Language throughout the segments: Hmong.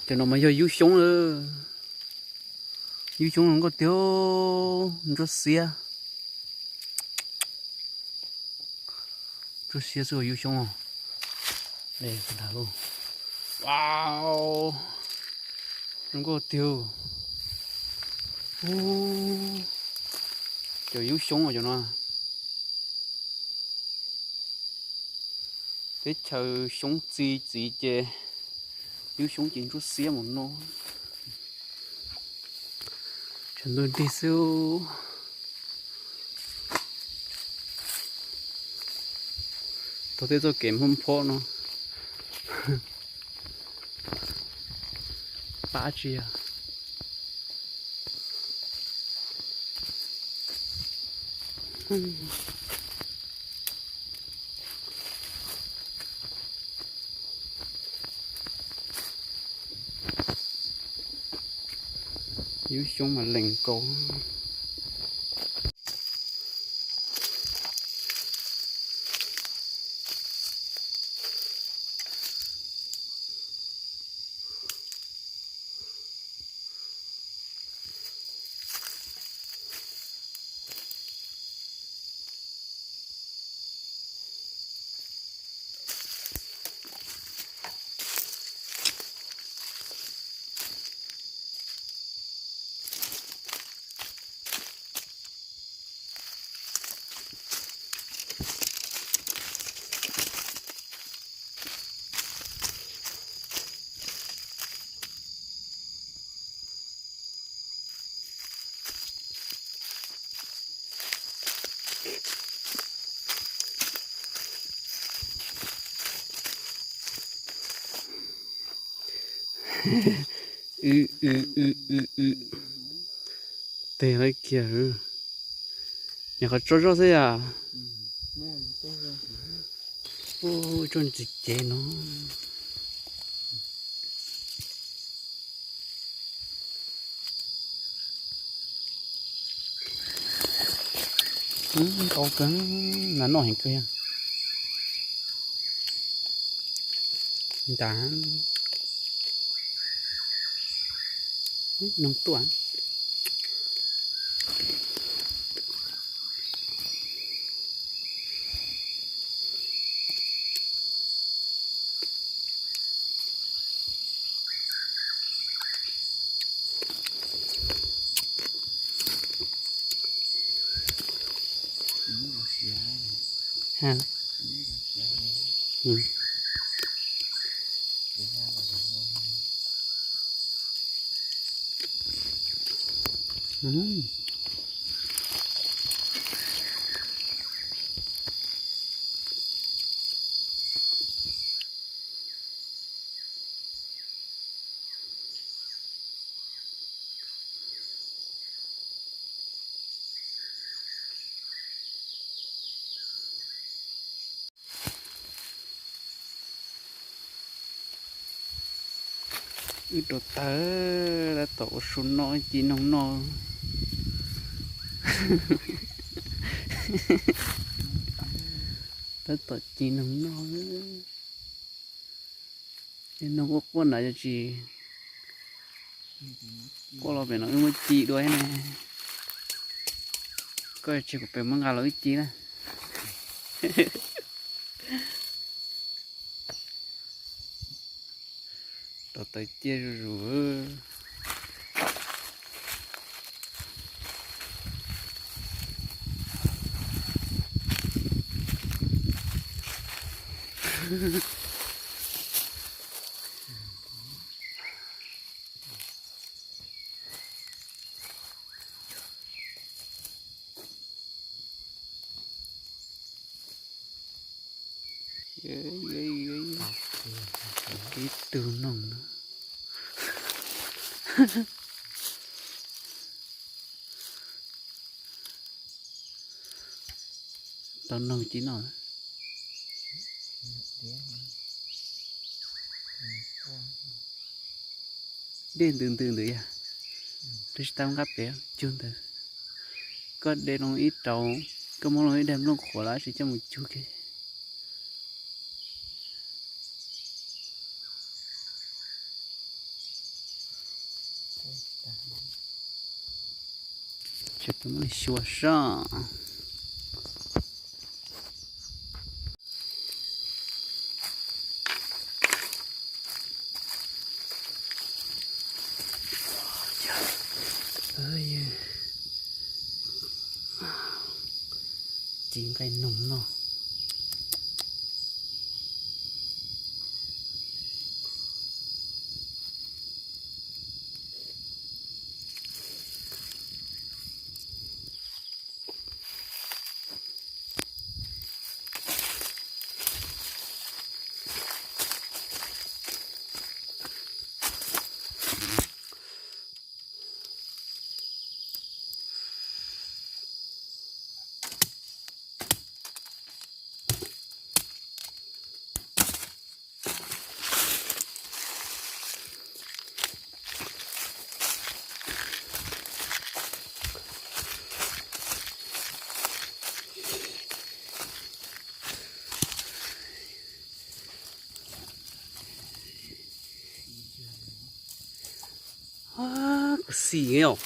Cov no mas yog yub xyoob lawm. Yub xyoob zoo nkauj tiag, ntsuab xiab. Ntsuab xiab xwb yub xyoob os. Wow, zoo nkauj tiag. Cov yub xyoob cov no. Teb chaws xyoob txi txiv ces yub xyoob ces ntsuab xiab mus no. Tshav ntuj nrig xwb. Tau tej txoj kev mog phob no. Pab tsi yog. Yub xyoob mas lees nkaus. Tes lawv kiag. Nyuam qhuav tso zog xwb yom. Ub, tso ntsis cev no. Ntau kawg, nas noj heev kawg. Ntas, noog tuaj. Wb rau taws, tab tom ua su noj ci noog noj. Tab tom ci noog noj. Noog quaj quaj na yog tsis quaj los pem no wb muab ci dua ne. Koj tsis kuv pem muab nqa los wb ci na. Rau taws ciaj zuj zus. Ib tug noog no. Tau noog ci noj. Dej ntws ntws ntws yog, twb tsis tau nqa pem cug ntawd. Koj de loo ib rau, koj muab loo ib daim nplooj qhuav los sis coj mus cug kiag. Ces muab xyuas soj. Ci nqaij noog noj. Kuv xim os.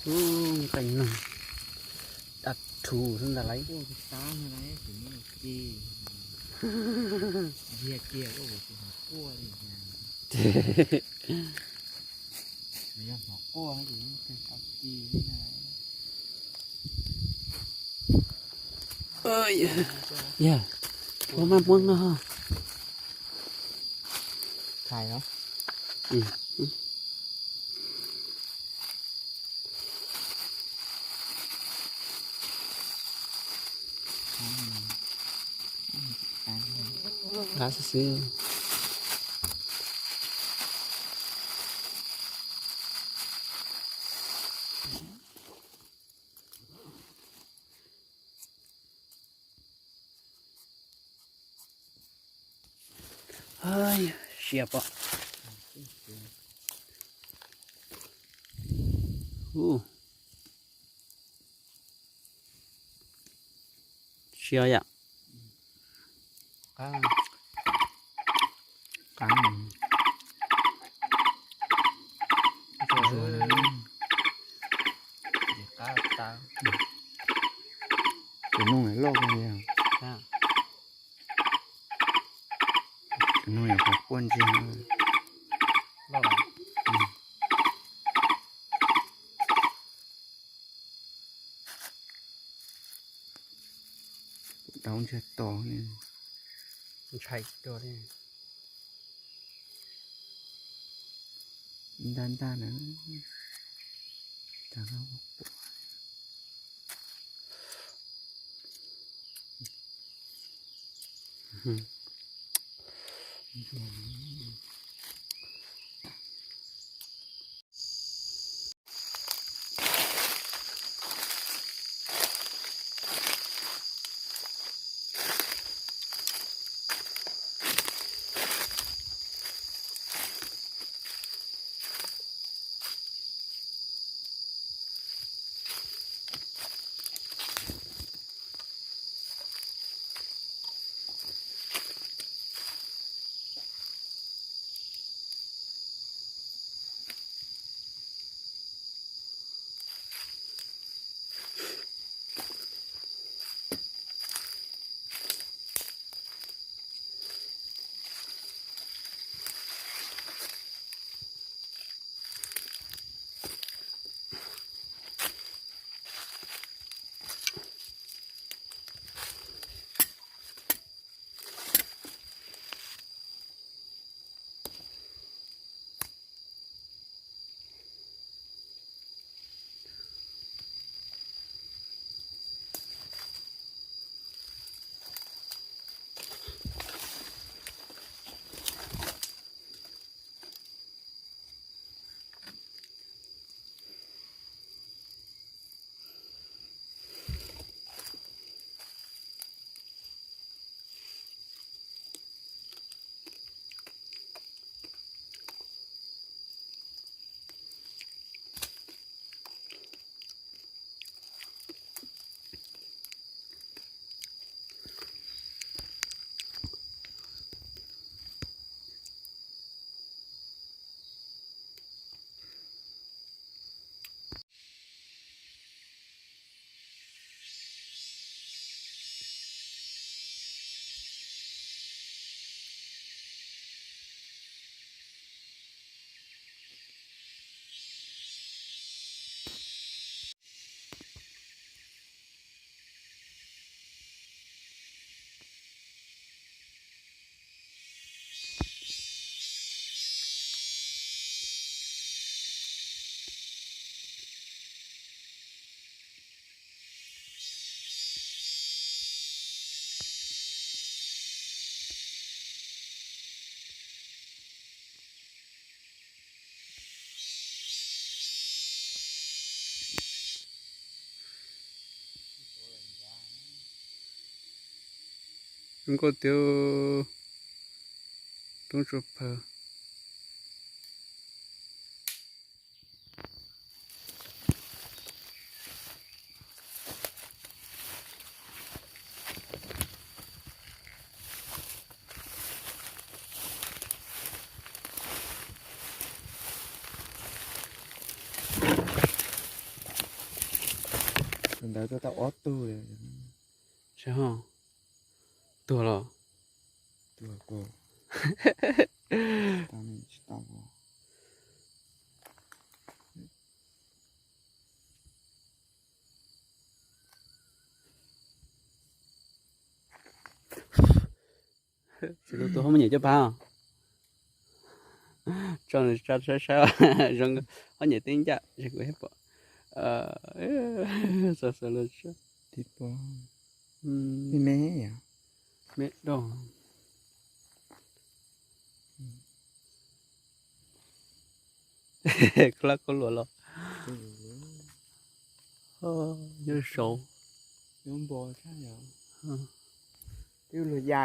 Ub, nqaij noog dab rhuv xwb ntag lauj. Yog, ua maj muab no. Thaiv os. Qab xwb xwb. Siab pom. Siab yam. Qab. Tus noog loj kawg li. Tus noog yog qhov quaj ntsiag. Daub ntsiag to, ntshai kawg li. Ntaj ntaj na. Nkauj tiag, roob tsuas phaws. Tus ntawd tuaj tau ob tug li. Tsis ho tuag los? Tuag kuv tsis tau. Tsis tus tus ho muaj nyiam coj pab. Tso nws tsa saib saib zoo, ho nyiam tib ncaj es kuv thiaj pom. Xav xav los tso. Tib pom. Me me, me dog. Koj lab koj luam los. Nyob saud. Twb luag ya